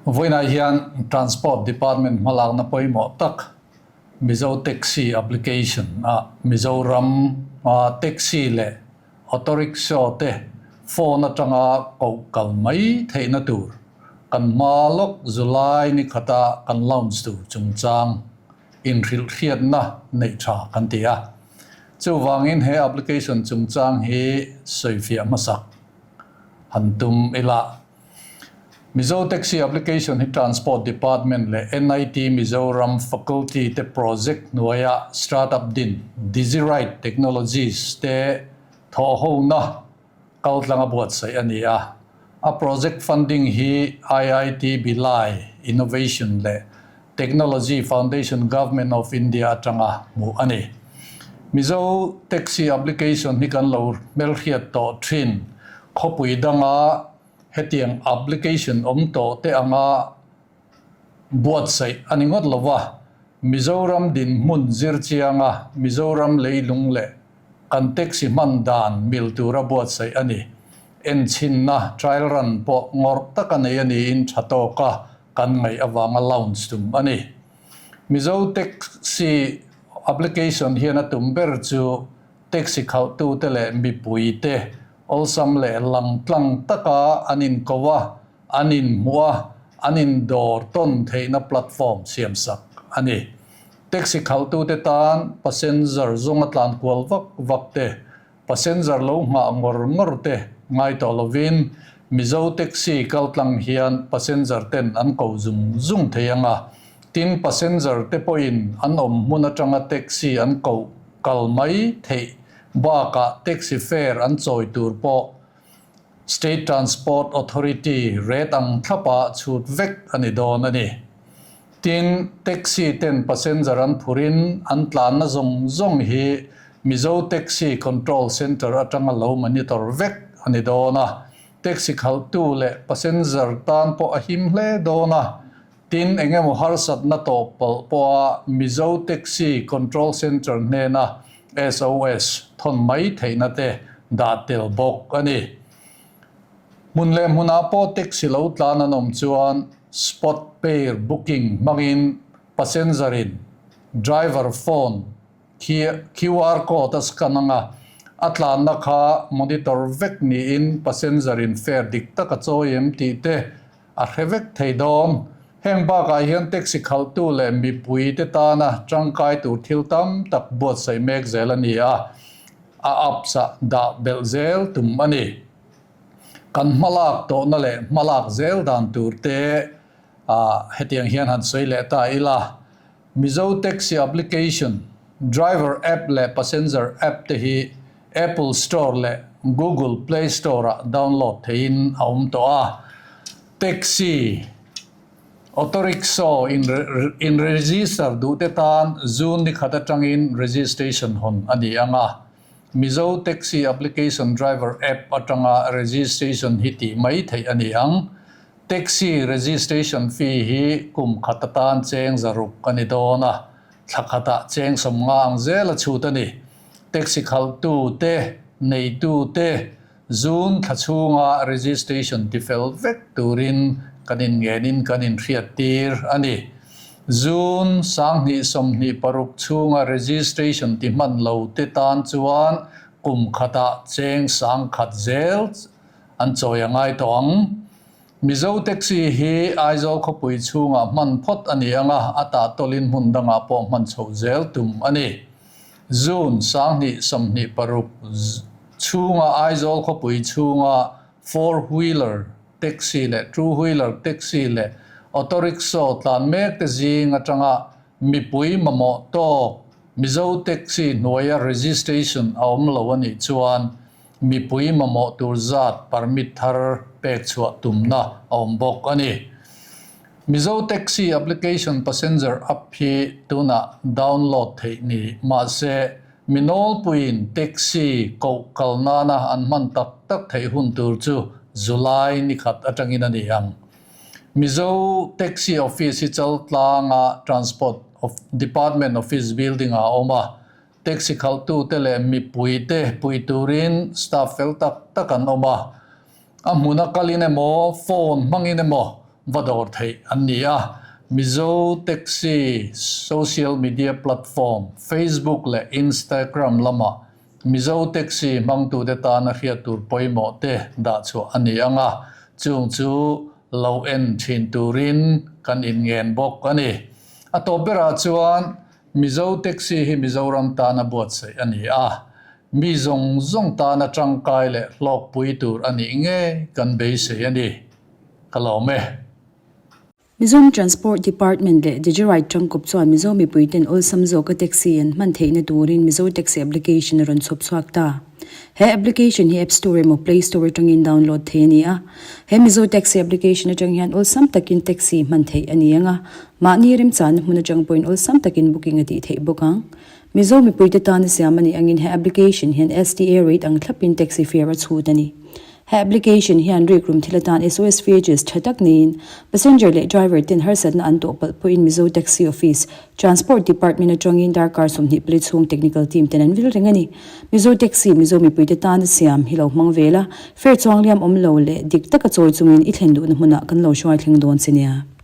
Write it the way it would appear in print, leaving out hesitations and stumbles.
Vawiinah hian Transport Department hmalakna pawimawh tak Mizo Taxi Application ah Mizoram a taxi leh auto rickshaw te phone atanga koh kal mai theihna tur kan hma lawk July ni khata kan launch tur chungchang inhrilhhriatna neih tha kan ti a. Chuvangin he application chungchang hi sawifiah hmasak han tum ila. Mizo Taxi Application hi Transport Department leh NIT Mizoram Faculty te project hnuaia startup din Digiride Technologies te thawhhona kaltlanga buatsaih a ni a. A project funding hi IIT Bhilai Innovation leh Technology Foundation Government of India atanga hmuh a ni. Mizo Taxi Application hi kan lo hmelhriat tawh thin khawpui danga Hetiang application awm tawh te anga buatsaih a ni ngawt lo va, Mizoram dinhmun zir chianga Mizoram leilung leh kan taxi hman dan mil tura buatsaih a ni. Enchhinna, trial run, pawh ngawrh taka nei a niin tha tawka kan ngaih avanga launch tum a ni. Mizo taxi application hian a tum ber chu taxi khalhtute leh mipuite Awlsam leh langtlang taka an inko a, an inhmuh a, an indawr tawn theihna platform siamsak a ni. Taxi khalhtute tan passenger zawnga tlan kual vak vak te, passenger lo nghah ngawr ngawr te ngai tawh lovin Mizo taxi kaltlang hian passenger ten an ko zung zung thei ang a, tin passenger te pawhin an awm hmun atanga taxi an koh kal mai theih Bakah taxi fare an chawi tur pawh State Transport Authority rate ang thlapa chhut vek a ni dawn a ni. Tin, taxi ten passenger an phurin an tlanna zawng zawng hi Mizo Taxi Control Centre atanga lo monitor vek a ni dawn a. Taxi khalhtu leh passenger tan pawh a him hle dawn a. Tin, eng emaw harsatna tawh palh pawha Mizo Taxi Control Centre hnena SOS thawn mai theihna te dah tel bawk a ni. Hmun leh hmunah pawh taxi lo tlan an awm chuan spot pair booking hmangin passenger-in driver phone khi QR code a scan anga a tlanna kha monitor vek niin passenger-in fare dik tak a chawi em tih te A hre vek thei dawn. Heng bakah hian taxi khalhtu leh mipuite tana tangkai tur thil tam tak buatsaih mek zel a ni a, a apps ah dah belh zel tum a ni. Kan hmalak tawhna leh hmalak zel dan tur te hetiang hian han sawi leh ta ila. Mizo Taxi Application, Driver App leh Passenger App te hi Apple Store leh Google Play Store-ah download theihin a awm tawh a. Taxi, Auto Rickshaw in register duhte tan June ni khat atangin registration hawn a ni ang a. Mizo Taxi Application Driver App atanga registration hi tih mai theih a ni ang. Taxi registration fee hi kum khat atan cheng 600 a ni dawn a, thla khatah cheng 50 ang zel a chhut a ni. Taxi khalhtu te, neitu te June thla chhunga registration tifel vek turin kan inngenin kan inhriattir a ni. June 2026 chhunga registration ti hman lo te tan chuan kum khatah cheng 1000 zel An chawi a ngai tawh ang. Mizo taxi hi Aizawl khawpui chhungah hman phawt a ni ang a, a tah tawlin hmun dangah pawh hman chhoh zel tum a ni. June 2026 chhunga Aizawl khawpui chhunga four wheeler taxi leh two wheeler taxi leh auto rickshaw tlan mek te zing atanga mipui mamawh tawk Mizo taxi hnuaia registration a awm lo a nih chuan Mipui mamawh tur zat permit thar pek chhuah tumna a awm bawk a ni. Mizo Taxi application passenger app hi tunah download theih ni mahse mi nawlpuiin taxi koh kal nana an hman tak tak theih hun tur chu July ni khat atangin a ni ang. Mizo Taxi office hi Chaltlanga Transport Department office building ah a awm a. Taxi khalhtute leh mipuite pui turin staff fel tak tak an awm a, a hmuna kalin emaw, phone hmangin emaw va dawr theih an ni a. Mizo Taxi social media platform Facebook leh Instagram lamah Mizo Taxi hmangtute tana hriat tur pawimawh te dah chhuah a ni ang a, chung chu lo en thin turin kan inngen bawk a ni. A tawp berah chuan Mizo Taxi hi Mizoram tana buatsaih a ni a, mi zawng zawng tana tangkai leh hlawkpui tur a nih ngei kan beisei a ni. Ka lawm e. Mizoram Transport Department leh Digiride tangkawp chuan Mizo mipuiten awlsam zawka taxi an hman theihna turin Mizo Taxi Application a rawn chhawp chhuak ta. He application hi App Store emaw Play Store atangin download theih a ni a. He Mizo Taxi Application atang hian awlsam takin taxi hman theih a ni ang a, mahni remchana hmun atang pawhin awlsam takin booking a tih theih bawk ang. Mizo mipuite tana siam a nih angin he application hian STA rate ang thlapin taxi fare a chhut a ni. He application hian rikrum thil atan SOS features tha tak niin, passenger leh driver ten harsatna an tawh palh pawhin Mizo Taxi Office, Transport Department atangin darkar 24 chhung technical team ten an vil reng a ni. Mizo Taxi, Mizo mipuite tana siam hi lo hmang ve la, fare chuang liam awm lo leh dik taka chawi chungin i thlen duhna hmunah kan lo hruai thleng dawn che nia.